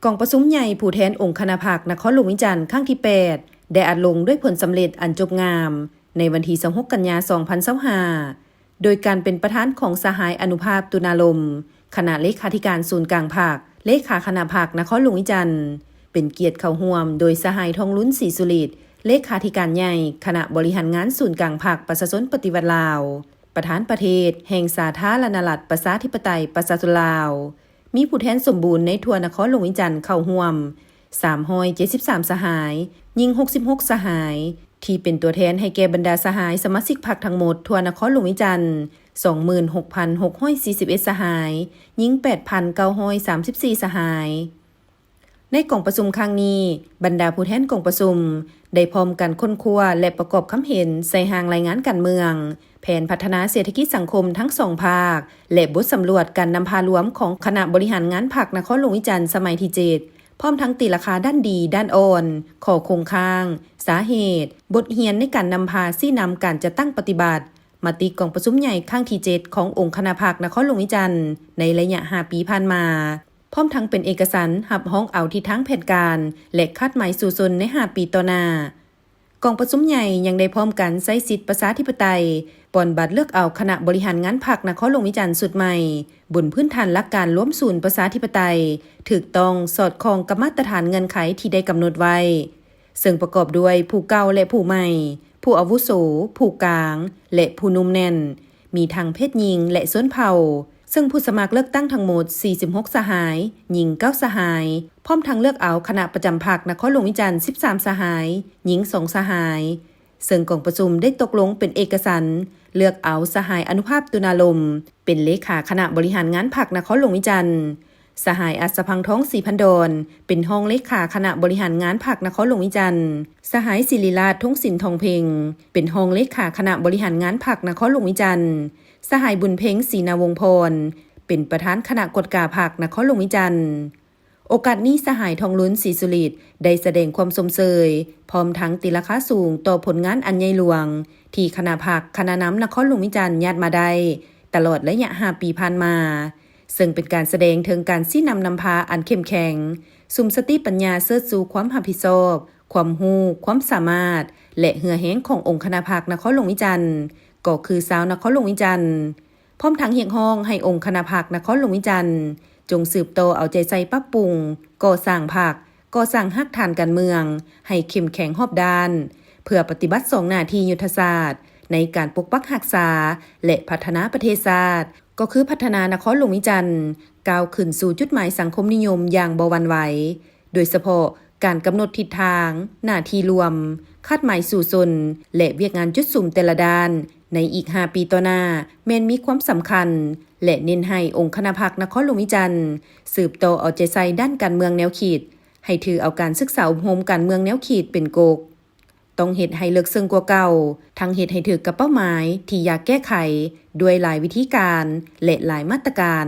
ກອງປະຊຸມໃຫຍ່ຜູ້ແທນອົງຄະນະພັກນະຄອນຫຼວງວຽງຈັນຄັ້ງທີແປດ ໄດ້ອາດລົງດ້ວຍຜົນສຳເລັດອັນຈົບງາມ ໃນວັນທີຊາວຫົກ ກັນຍາ ສອງພັນຊາວຫ້າ ໂດຍການເປັນປະທານຂອງສະຫາຍ ອະນຸພາບ ຕຸນາລົມ ຄະນະເລຂາທິການສູນກາງພັກ, ເລຂາຄະນະພັກນະຄອນຫຼວງວຽງຈັນ, ເປັນກຽດເຂົ້າຮ່ວມໂດຍສະຫາຍ ທອງລຸນ ສີສຸລິດ ເລຂາທິການໃຫຍ່ ຄະນະບໍລິຫານງານສູນກາງພັກປະຊາຊົນປະຕິວັດລາວ, ປະທານປະເທດແຫ່ງສາທາລະນະລັດ ປະຊາທິປະໄຕ ປະຊາຊົນລາວ, ມີຜູ້ແທນສົມບູນໃນທົ່ວນະຄອນຫຼວງວຽງຈັນເຂົ້າຮ່ວມ ສາມຮ້ອຍເຈັດສິບສາມສະຫາຍ, ຍິງຫົກສິບຫົກສະຫາຍ, ທີ່ເປັນຕົວແທນໃຫ້ແກ່ບັນດາສະຫາຍສະມາຊິກພັກທັງໝົດທົ່ວນະຄອນຫຼວງວຽງຈັນ ສອງໝື່ນຫົກພັນຫົກຮ້ອຍສີ່ສິບເອັດສະຫາຍ, ຍິງແປດພັນເກົ້າຮ້ອຍສາມສິບສີ່ສະຫາຍ. ໃນກອງປະຊຸມຄັ້ງນີ້, ບັນດາຜູ້ແທນກອງປະຊຸມໄດ້ພ້ອມກັນຄົ້ນຄວ້າ ແລະ ປະກອບຄຳເຫັນໃສ່ຮ່າງລາຍງານການເມືອງ, ແຜນພັດທະນາເສດຖະກິດສັງຄົມທັງສອງພາກ ແລະ ບົດສຳຫຼວດການນຳພາລວມຂອງຄະນະບໍລິຫານງານພັກນະຄອນຫຼວງວຽງຈັນສະໄໝທີເຈັດ ພ້ອມທັງຕີລາຄາດ້ານດີ, ດ້ານອ່ອນ, ຂໍ້ຄົງຄ້າງ, ສາເຫດ, ບົດຮຽນໃນການນຳພາຊີ້ນຳການຈັດຕັ້ງປະຕິບັດມະຕິກອງປະຊຸມໃຫຍ່ຄັ້ງທີເຈັດຂອງອົງຄະນະພັກນະຄອນຫຼວງວຽງຈັນໃນໄລຍະຫ້າປີຜ່ານມາ, ພ້ອມທັງເປັນເອກະສັນຮັບຮອງເອົາທິດທາງແຜນການ ແລະ ຄາດໝາຍສູ້ຊົນໃນຫ້າປີຕໍ່ໜ້າ. ກອງປະຊຸມໃຫຍ່ຍັງໄດ້ພ້ອມກັນໃຊ້ສິດປະຊາທິປະໄຕ ປ່ອນບັດເລືອກເອົາຄະນະບໍລິຫານງານພັກນະຄອນຫຼວງວຽງຈັນຊຸດໃໝ່ ບົນພື້ນຖານຫຼັກການລວມສູນປະຊາທິປະໄຕ ຖືກຕ້ອງສອດຄ່ອງກັບມາດຕະຖານເງື່ອນໄຂທີ່ໄດ້ກຳນົດໄວ້, ເຊິ່ງປະກອບດ້ວຍຜູ້ເກົ່າ ແລະ ຜູ້ໃໝ່, ຜູ້ອາວຸໂສ, ຜູ້ກາງ ແລະ ຜູ້ໜຸ່ມແໜ້ນ, ມີທັງເພດຍິງ ແລະ ຊົນເຜົ່າ, ເຊິ່ງຜູ້ສະໝັກເລືອກຕັ້ງທັງໝົດສີ່ສິບຫົກສະຫາຍ, ຍິງເກົ້າສະຫາຍ, ພ້ອມທັງເລືອກເອົາຄະນະປະຈຳພັກນະຄອນຫຼວງວຽງຈັນສິບສາມສະຫາຍ, ຍິງສອງສະຫາຍ, ເຊິ່ງກອງປະຊຸມໄດ້ຕົກລົງເປັນເອກະສັນ ເລືອກເອົາສະຫາຍ ອະນຸພາບ ຕຸນາລົມ ເປັນເລຂາຄະນະບໍລິຫານງານພັກນະຄອນຫຼວງວຽງຈັນ, ສະຫາຍ ອັດສະພັງທອງ ສີພັນດອນ ເປັນຮອງເລຂາຄະນະບໍລິຫານງານພັກນະຄອນຫຼວງວຽງຈັນ, ສະຫາຍ ສິລິລາດ ທົງສິນທອງເພັງ ເປັນຮອງເລຂາຄະນະບໍລິຫານງານພັກນະຄອນຫຼວງວຽງຈັນ, ສະຫາຍ ບຸນເພັງ ສີນາວົງພອນ ເປັນປະທານຄະນະກວດກາພັກນະຄອນຫຼວງວຽງຈັນ. ໂອກາດນີ້ ສະຫາຍ ທອງລຸນ ສີສຸລິດ ໄດ້ສະແດງຄວາມຊົມເຊີຍ ພ້ອມທັງຕີລາຄາສູງຕໍ່ຜົນງານອັນໃຫຍ່ຫຼວງ ທີ່ຄະນະພັກ, ຄະນະນຳນະຄອນຫຼວງວຽງຈັນຍາດມາໄດ້ ຕະຫຼອດໄລຍະຫ້າປີຜ່ານມາ, ເຊິ່ງເປັນການສະແດງເຖິງການຊີ້ນຳນຳພາອັນເຂັ້ມແຂງ, ສຸມສະຕິປັນຍາເຊີດຊູຄວາມຮັບຜິດຊອບ, ຄວາມຮູ້, ຄວາມສາມາດ ແລະ ເຫື່ອແຮງຂອງອົງຄະນະພັກນະຄອນຫຼວງວຽງຈັນ, ກໍຄືຊາວນະຄອນຫຼວງວຽງຈັນ. ພ້ອມທັງຮຽກຮ້ອງໃຫ້ອົງຄະນະພັກນະຄອນຫຼວງວຽງຈັນ ຈົ່ງສືບຕໍ່ເອົາໃຈໃສ່ປັບປຸງ, ກໍ່ສ້າງພັກ, ກໍ່ສ້າງຮາກຖານການເມືອງໃຫ້ເຂັ້ມແຂງຮອບດ້ານ, ເພື່ອປະຕິບັດສອງໜ້າທີ່ຍຸດທະສາດໃນການປົກປັກຮັກສາ ແລະ ພັດທະນາປະເທດຊາດ, ກໍຄືພັດທະນານະຄອນຫຼວງວຽງຈັນ ກ້າວຂຶ້ນສູ່ຈຸດໝາຍສັງຄົມນິຍົມຢ່າງບໍ່ຫວັ່ນໄຫວ, ໂດຍສະເພາະ ການກຳນົດທິດທາງ, ໜ້າທີ່ລວມ, ຄາດໝາຍສູ້ຊົນ ແລະ ວຽກງານຈຸດສຸມແຕ່ລະດ້ານ ໃນອີກຫ້າປີຕໍ່ໜ້າ ແມ່ນມີຄວາມສຳຄັນ ແລະ ເນັ້ນໃຫ້ອົງຄະນະພັກນະຄອນຫຼວງວຽງຈັນ ສືບຕໍ່ເອົາໃຈໃສ່ດ້ານການເມືອງແນວຄິດ, ໃຫ້ຖືເອົາການສຶກສາອົບຮົມການເມືອງແນວຄິດເປັນກົກ. ຕ້ອງເຮັດໃຫ້ເລິກເຊິ່ງກວ່າເກົ່າ, ທັງເຮັດໃຫ້ຖືກກັບເປົ້າໝາຍທີ່ຢາກແກ້ໄຂ ດ້ວຍຫຼາຍວິທີການ ແລະ ຫຼາຍມາດຕະການ.